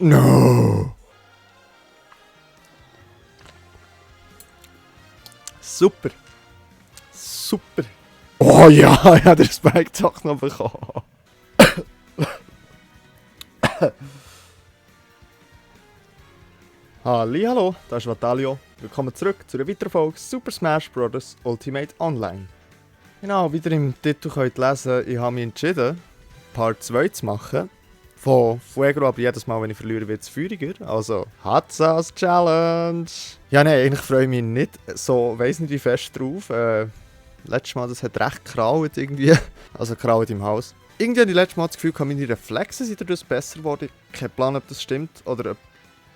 No! Super. Super. Oh ja, ich habe den Spike doch noch bekommen. Hallo, das ist Vatalio. Willkommen zurück zu einer weiteren Folge Super Smash Bros. Ultimate Online. Genau, wieder im Titel könnt ihr lesen, ich habe mich entschieden, Part 2 zu machen. Von Fuegro, aber jedes Mal, wenn ich verliere, wird es feuriger. Also, Hatzas Challenge! Ja, nein, eigentlich freue ich mich nicht so, weiss nicht wie fest drauf. Letztes Mal, das hat recht gekraut irgendwie. Also gekraut im Haus. Irgendwie habe ich letztes Mal das Gefühl, meine Reflexe sind dadurch besser geworden. Ich habe keinen Plan, ob das stimmt oder ob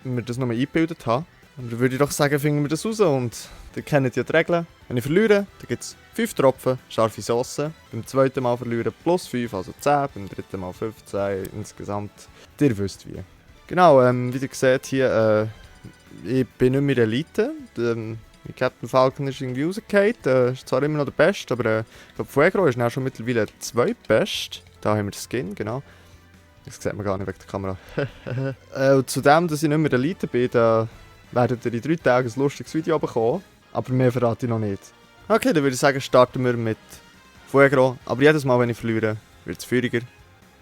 wir das nochmal eingebildet haben. Und dann würde ich doch sagen, finden wir das raus und ihr kennt ja die Regeln. Wenn ich verliere, dann gibt es 5 Tropfen scharfe Sauce. Beim zweiten Mal verlieren plus 5, also 10. Beim dritten Mal 15, insgesamt. Ihr wisst wie. Genau, wie ihr seht hier, ich bin nicht mehr Elite. Captain Falcon ist irgendwie rausgefallen. Ist zwar immer noch der Beste, aber ich glaube Fuegro ist auch schon mittlerweile der zweitbeste. Da haben wir den Skin, genau. Das sieht man gar nicht wegen der Kamera. Und zudem, dass ich nicht mehr Elite bin, da werdet ihr in 3 Tagen ein lustiges Video bekommen. Aber mehr verrate ich noch nicht. Okay, dann würde ich sagen, starten wir mit Fuegro. Aber jedes Mal, wenn ich verliere, wird es feuriger.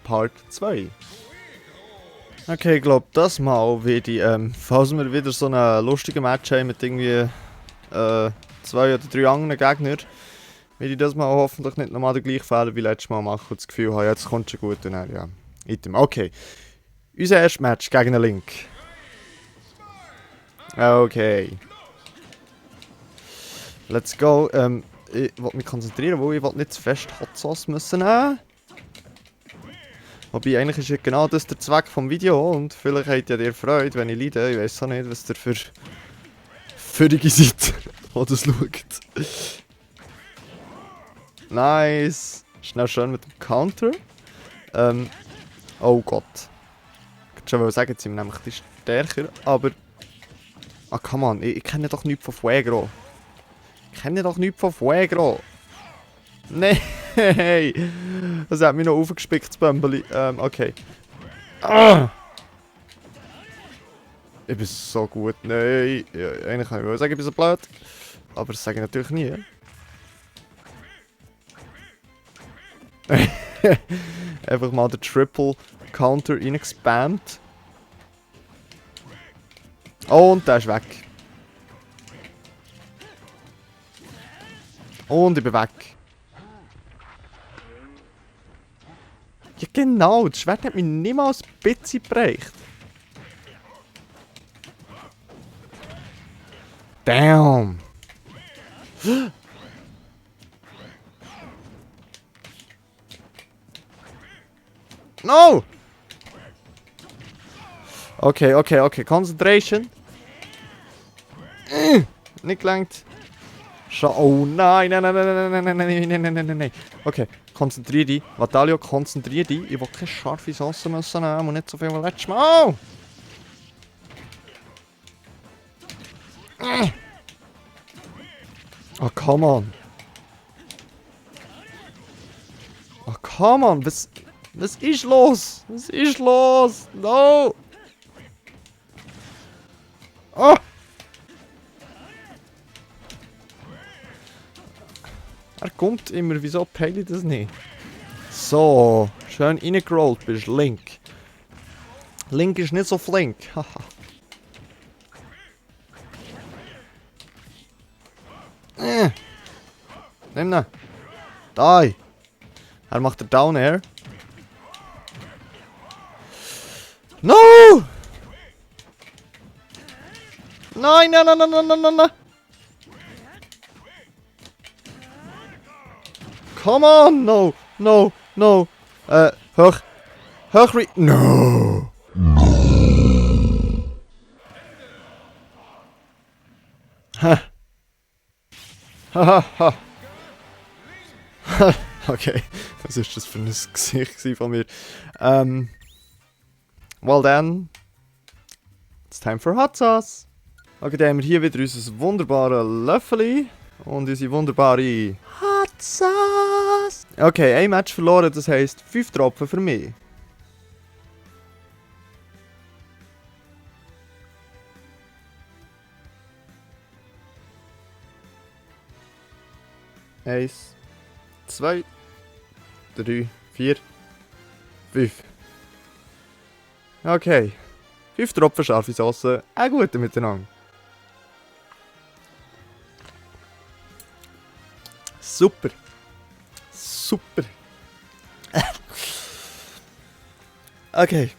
Part 2. Okay, ich glaube, das Mal werde ich, falls wir wieder so einen lustigen Match haben mit irgendwie 2 oder 3 anderen Gegnern, werde ich das Mal hoffentlich nicht nochmal den gleichen Fehler wie letztes Mal machen und das Gefühl haben, jetzt kommt schon gut und dann, ja. Item. Okay. Unser erstes Match gegen einen Link. Okay. Let's go. Ich will mich konzentrieren, weil ich nicht zu fest Hot Sauce müssen nehmen. Wobei, eigentlich ist ja genau das der Zweck vom Video und vielleicht habt ihr Freude, wenn ich leide. Ich weiß auch nicht, was ihr für Völlige seid, die das schaut. Nice. Schnell schön mit dem Counter. Oh Gott. Ich wollte schon sagen, jetzt sind wir nämlich ein bisschen stärker, aber... Ah, come on, ich kenne doch nichts von Fuegro. Ich kenne doch nichts von Fuegro. Nein! Das hat mich noch aufgespickt, das Bömbeli. Okay. Ah! Ich bin so gut. Nein. Ja, eigentlich kann ich wohl sagen, ich bin so blöd. Aber das sage ich natürlich nie. Einfach mal den Triple Counter reingespammt. Und der ist weg. Und ich bin weg. Ja genau, das Schwert hat mich niemals ein bisschen gebrecht. Damn. No! Okay. Concentration. Nicht gelangt. Oh nein. Okay, konzentrier dich. Vatalio, konzentrier dich. Ich will keine scharfe Sauce müssen nehmen und nicht so viel wie letztes Mal. Oh, come on. Oh, come on. Was ist los? Was ist los? No! Oh! Er kommt immer, wieso peile ich das nicht? So, schön reingerollt bist, Link. Link ist nicht so flink, haha. Nimm ihn. Die. Er macht den Down Air. No! Nein. Come on! No. Hoch. No! Haha. Okay, was ist das für ein Gesicht von mir? Well then, it's time for Hot Sauce. Okay, dann haben wir hier wieder unser wunderbares Löffeli und unsere wunderbare Hot Sauce. Okay, ein Match verloren, das heisst 5 Tropfen für mich. 1, 2, 3, 4, 5. Okay. 5 Tropfen scharfe Sauce. Ein guter miteinander. Super. Super. Okay.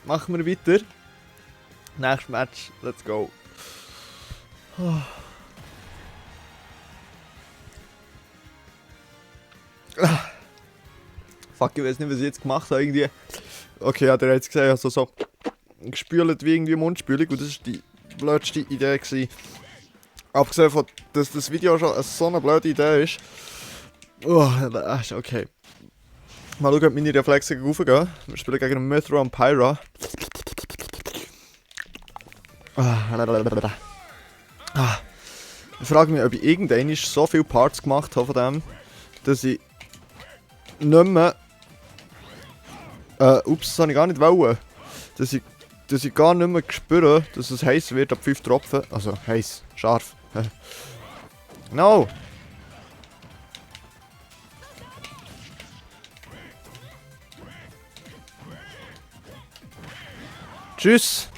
Machen wir weiter. Nächstes Match. Let's go. Fuck, ich weiß nicht, was ich jetzt gemacht habe. Irgendwie. Okay, ja, der hat jetzt gesehen, also so gespült wie irgendwie Mundspülung. Und das war die blödste Idee gewesen. Abgesehen von, dass das Video schon so eine blöde Idee ist. Okay. Mal schauen, ob meine Reflexe raufgehen. Wir spielen gegen einen Mythra und Pyra. Ich frage mich, ob ich irgendwann so viele Parts gemacht habe von dem, dass ich nicht mehr... das habe ich gar nicht wollen. Dass ich gar nicht mehr spüre, dass es heiß wird ab 5 Tropfen. Also heiß, scharf. No! Tschüss!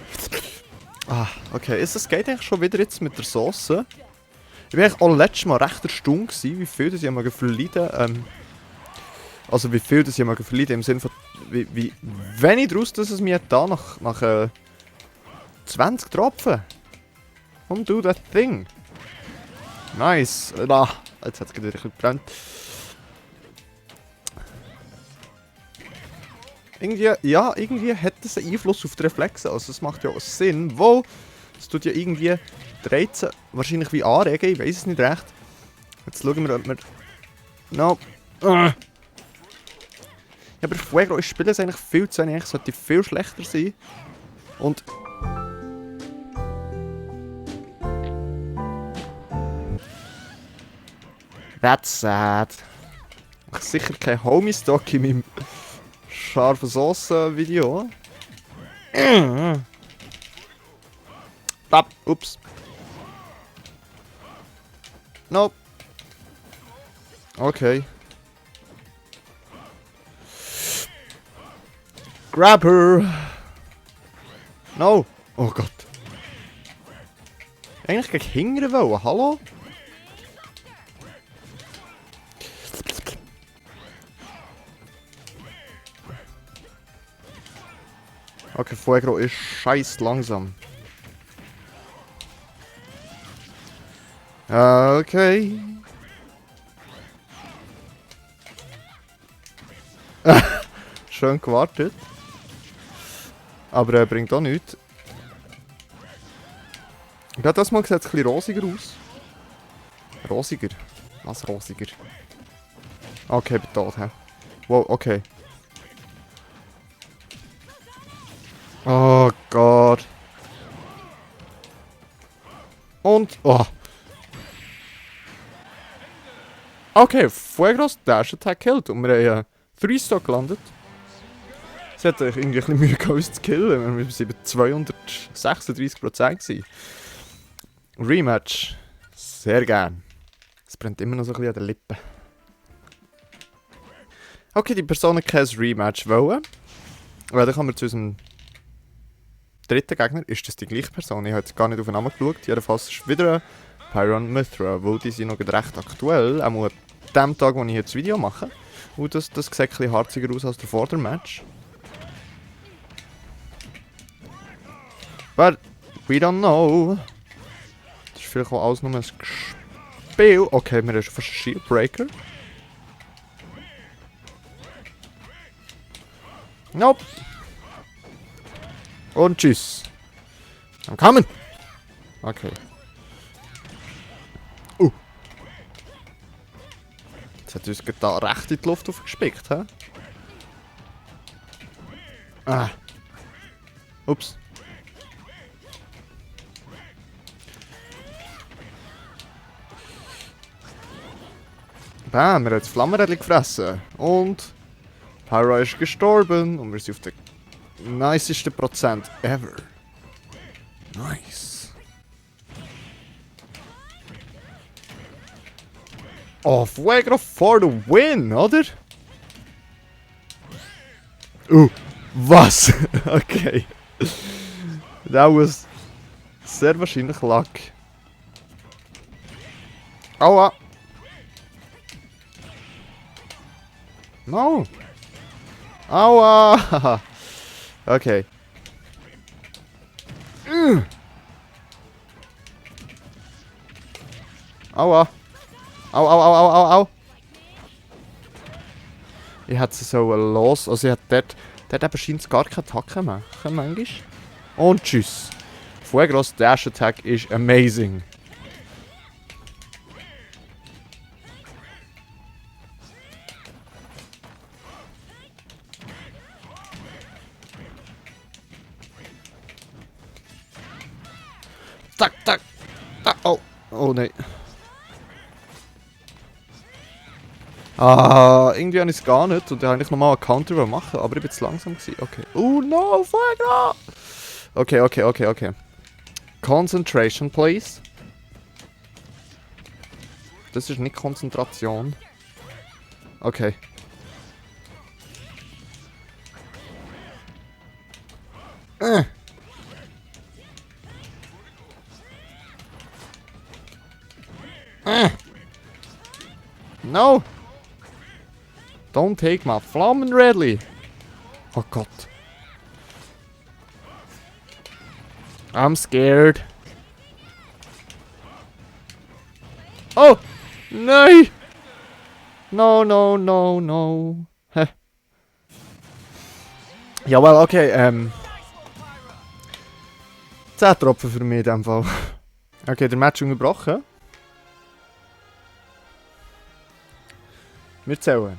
Okay. Das geht eigentlich schon wieder jetzt mit der Sauce. Ich war eigentlich auch letztes Mal recht erstaunt, wie viel das ich mal verleiden. Also wie viel das ich mal verleiden im Sinne von wie wenig draus, dass es mir da nach 20 Tropfen. Do that thing. Nice. Jetzt hat es wieder ein bisschen gebrannt. Irgendwie hat das einen Einfluss auf die Reflexe. Also es macht ja auch Sinn. Es tut ja irgendwie die Reize wahrscheinlich wie anregen. Ich weiß es nicht recht. Jetzt schauen wir, ob wir... No. Ja, aber Fuego, ich spiele es eigentlich viel zu wenig. Es sollte viel schlechter sein. Und... That's sad. Ich habe sicher kein Homie-Stock in meinem scharfe Sauce-Video. Ups. Nope. Okay. Grab her! No! Oh Gott. Eigentlich gegen hingern wollen, hallo? Okay, Fuego ist scheiß langsam. Okay. Schön gewartet. Aber er bringt auch nichts. Gerade das Mal sieht es ein bisschen rosiger aus. Rosiger? Was rosiger? Okay, ich bin tot, hä? Wow, okay. Oh Gott. Und... Oh. Okay, Fuegros Dash Attack killt. Und wir haben 3-Stock gelandet. Es hat euch irgendwie ein bisschen Mühe gehabt, uns zu killen. Wir waren bei 236%. Rematch. Sehr gern. Es brennt immer noch so ein bisschen an den Lippen. Okay, die Person hat kein Rematch wollen. Ja, dann kommen wir zu unserem dritten Gegner. Ist das die gleiche Person? Ich habe jetzt gar nicht auf den Namen geschaut. Jedenfalls ist es wieder ein Pyron Mythra, weil die sind noch recht aktuell. Auch an dem Tag, wo ich hier das Video mache. Und das sieht ein bisschen harziger aus als der Vordermatch. But we don't know. Das ist vielleicht auch alles nur ein Spiel. Okay, wir haben schon fast einen Shieldbreaker. Nope. Und tschüss. I'm coming. Okay. Jetzt hat uns da recht in die Luft aufgespickt, hä? Ups. Bam, wir haben das Flammenrädchen gefressen. Und Pyra ist gestorben. Und wir sind auf der nicesten Prozent ever. Nice. Oh, Fuego for the win, oder? Was? Okay. That was sehr wahrscheinlich Luck. Aua! No! Aua! Okay. Aua! Au, au, au, au, au, au! Ich hätte sie so los. Also, ich hätte dort eben scheint gar keine Attacke machen, manchmal. Und tschüss. Fuegros Dash Attack ist amazing. Zack, zack. Ah, oh. Oh nein. Ah, irgendwie habe ich es gar nicht. Und da habe ich nochmal einen Counter machen, aber ich bin zu langsam gewesen. Okay. Oh no, Fuego! Okay, okay, okay, okay. Concentration, please. Das ist nicht Konzentration. Okay. No! Don't take my Flammen Redley! Oh Gott. I'm scared. Oh! Nein! No, no, no, no. Hä? Jawel, okay, 10 Tropfen für mich in dem Fall. Okay, der Match unterbrochen. Wir zählen.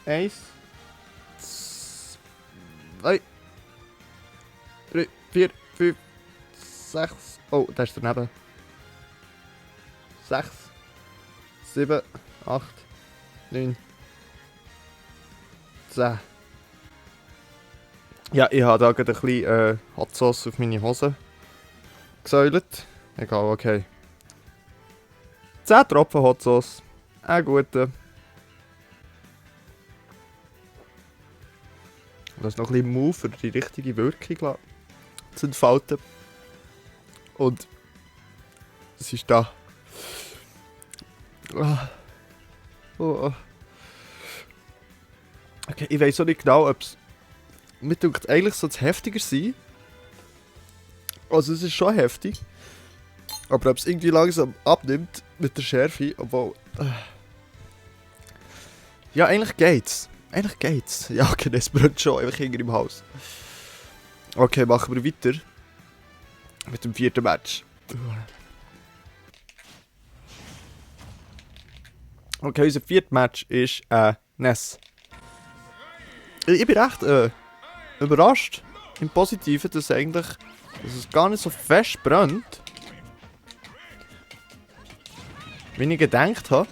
1, 2, 3, 4, 5, 6. Oh, der ist daneben. 6, 7, 8, 9, 10. Ja, ich habe da gerade ein bisschen Hot Sauce auf meine Hose gesäulet. Egal, okay. 10 Tropfen Hot Sauce. Ein guter. Das ist noch ein bisschen Move für die richtige Wirkung zu entfalten. Und es ist da. Oh. Okay, ich weiß auch nicht genau, ob es. Mir denkt eigentlich soll es heftiger sein. Also es ist schon heftig. Aber ob es irgendwie langsam abnimmt mit der Schärfe, obwohl. Ja, eigentlich geht's. Eigentlich geht's. Ja, okay, das brennt schon einfach hinter im Haus. Okay, machen wir weiter. Mit dem 4. Match. Okay, unser 4. Match ist Ness. Ich bin recht überrascht im Positiven, dass es gar nicht so fest brennt, wie ich gedacht habe.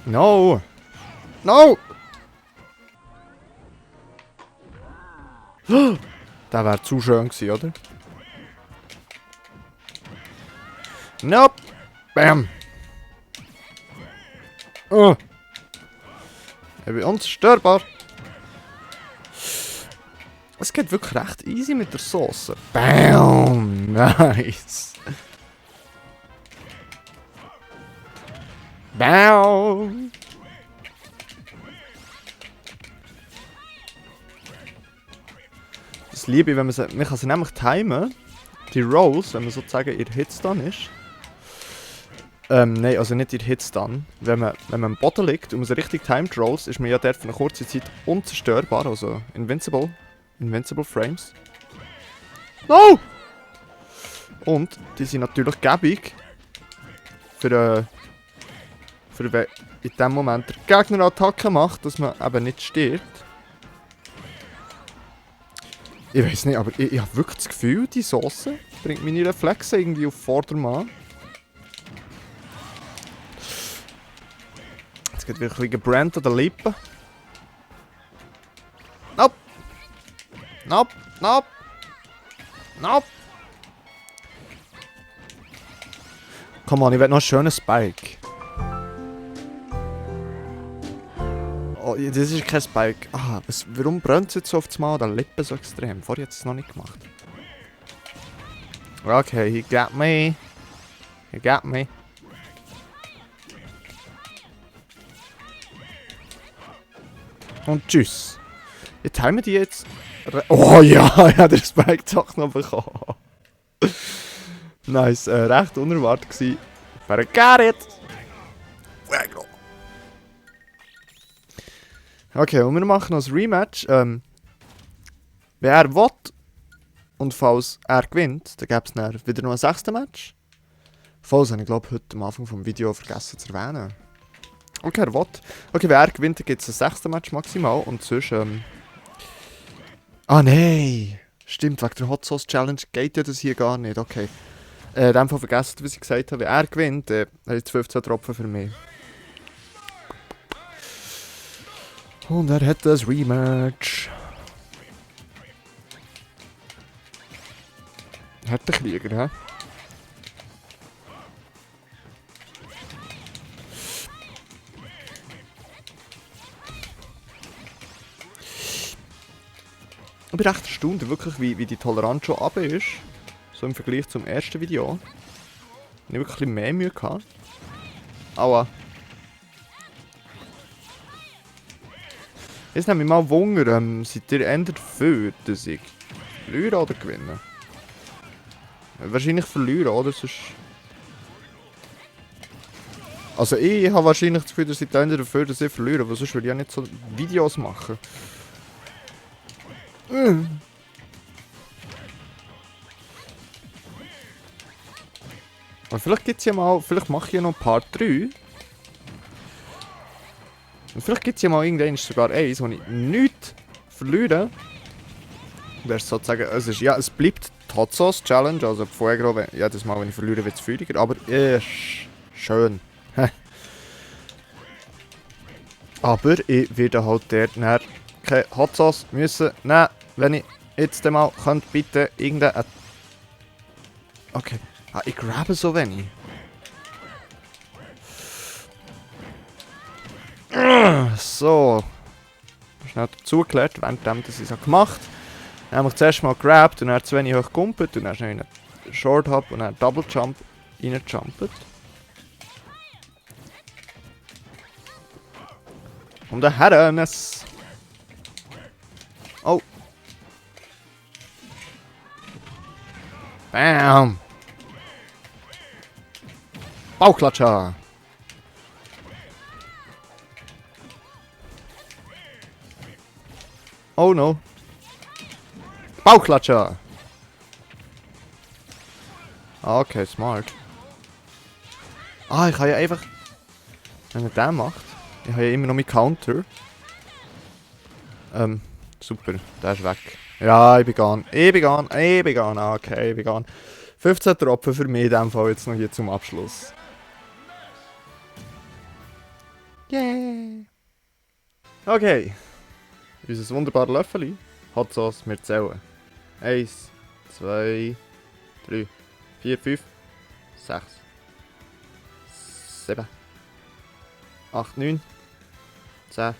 No! No! Das wäre zu schön gewesen, oder? Nope! Bam! Oh! Ich bin unzerstörbar! Es geht wirklich recht easy mit der Sauce. Bam! Nice! Bam! Das liebe ich, wenn man kann sie nämlich timen, die Rolls, wenn man sozusagen ihr Hitstun ist. Nein, also nicht ihr Hitstun. Wenn man am Boden liegt und man sie richtig timed Rolls, ist man ja dort für eine kurze Zeit unzerstörbar, also invincible. Invincible Frames. No! Und die sind natürlich gäbig für wenn in dem Moment der Gegner Attacke macht, dass man eben nicht stirbt. Ich weiß nicht, aber ich habe wirklich das Gefühl, die Sauce bringt meine Reflexe irgendwie auf Vordermann. Jetzt geht wieder ein bisschen gebrannt an den Lippen. Nope! Nope! Nope! Nope! Komm on, ich will noch einen schönen Spike. Oh, das ist kein Spike. Ah, warum brennt es jetzt so auf das Mal an den Lippen so extrem? Vorher hat es noch nicht gemacht. Okay, he got me. He got me. Und tschüss. Jetzt haben wir die jetzt... Oh ja, ich habe den Spike doch noch bekommen. Nice, recht unerwartet gewesen. But I got it! Okay, und wir machen noch ein Rematch. Wenn er will und falls er gewinnt, dann gäbe es dann wieder noch ein 6. Match. Falls habe ich glaube heute am Anfang des Videos vergessen zu erwähnen. Okay, er will. Okay, wenn er gewinnt, dann gibt es ein 6. Match maximal und sonst... Ah nein! Stimmt, wegen der Hot Sauce Challenge geht ja das hier gar nicht. Okay. In dem Fall vergessen, was ich gesagt habe. Wenn er gewinnt, dann hat es 15 Tropfen für mich. Und er hat das Rematch. Hat der Krieger, hä? Ich bin recht erstaunt, wirklich, wie die Toleranz schon runter ist. So im Vergleich zum ersten Video. Ich habe wirklich mehr Mühe gehabt. Aua. Jetzt nehme ich mal Wunder, seid ihr eher dafür, dass ich verliere oder gewinne? Wahrscheinlich verlieren, oder? Sonst... Also ich habe wahrscheinlich das Gefühl, dass ich eher dafür, dass ich verliere, aber sonst würde ich ja nicht so Videos machen. Aber vielleicht gibt es ja mal, vielleicht mache ich ja noch Part 3. Und vielleicht gibt es ja mal irgendwann sogar eins, wo ich nichts verliere. Das ist sozusagen, es bleibt die Hot Sauce Challenge, also Fuego, jedes Mal, wenn ich verliere, wird es feuriger, aber schön. Aber ich werde halt dort keine Hot Sauce müssen nehmen, wenn ich jetzt mal könnt bitte irgendeine... Okay, ich grabe so wenig. So. Schnell dazugeklärt, während ich es gemacht habe. Dann habe ich zuerst mal grabbed und dann zu wenig hoch gekumpelt und dann schnell in einen Short Hop und dann einen Double Jump reingejumpt. Und dann Herrenes. Oh. Bam. Bauchklatscher. Oh no. Bauchklatscher. Okay, smart. Ich kann ja einfach... Wenn er den macht... Ich habe ja immer noch meinen Counter. Super. Der ist weg. Ja, ich bin gone. Okay, ich bin gone. 15 Tropfen für mich in dem Fall jetzt noch hier zum Abschluss. Yay! Okay. Unser wunderbares Löffeli. Hot Sauce, wir zählen. 1, 2, 3, 4, 5, 6, 7, 8, 9, 10,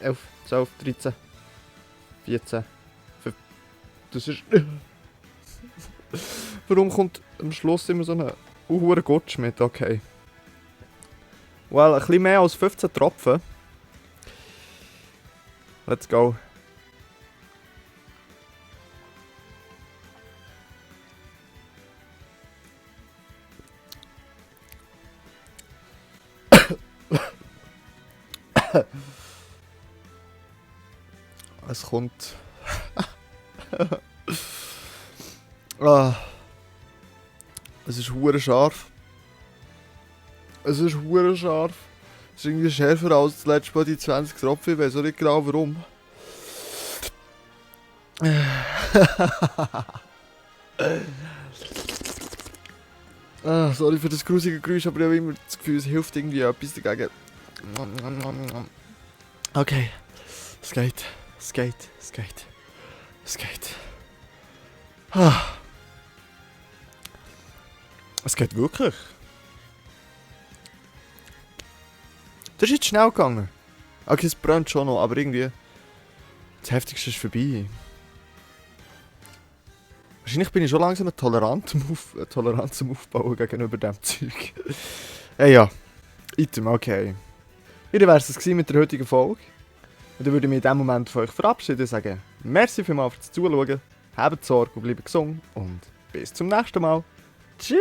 11, 12, 13, 14, 15. Das ist... Warum kommt am Schluss immer so ein hoher Gotsch mit? Okay. Well, ein bisschen mehr als 15 Tropfen. Let's go. Es kommt. Es ist hure scharf. Es ist irgendwie schärfer als das letzte Mal die 20 Tropfen. Ich weiß auch nicht genau warum. Sorry für das grusige Geräusch, aber ich habe immer das Gefühl, es hilft irgendwie etwas dagegen. Okay. Es geht. Es geht wirklich. Das ist jetzt schnell gegangen. Okay, es brennt schon noch, aber irgendwie... Das Heftigste ist vorbei. Wahrscheinlich bin ich schon langsam tolerant zum Aufbauen gegenüber dem Zeug. Ja, Item, okay. Ja, dann wäre es mit der heutigen Folge. Und dann würde ich mich in diesem Moment von euch verabschieden und sagen, merci vielmals fürs Zuschauen, habt Sorge und bleibt gesund und bis zum nächsten Mal. Tschüss!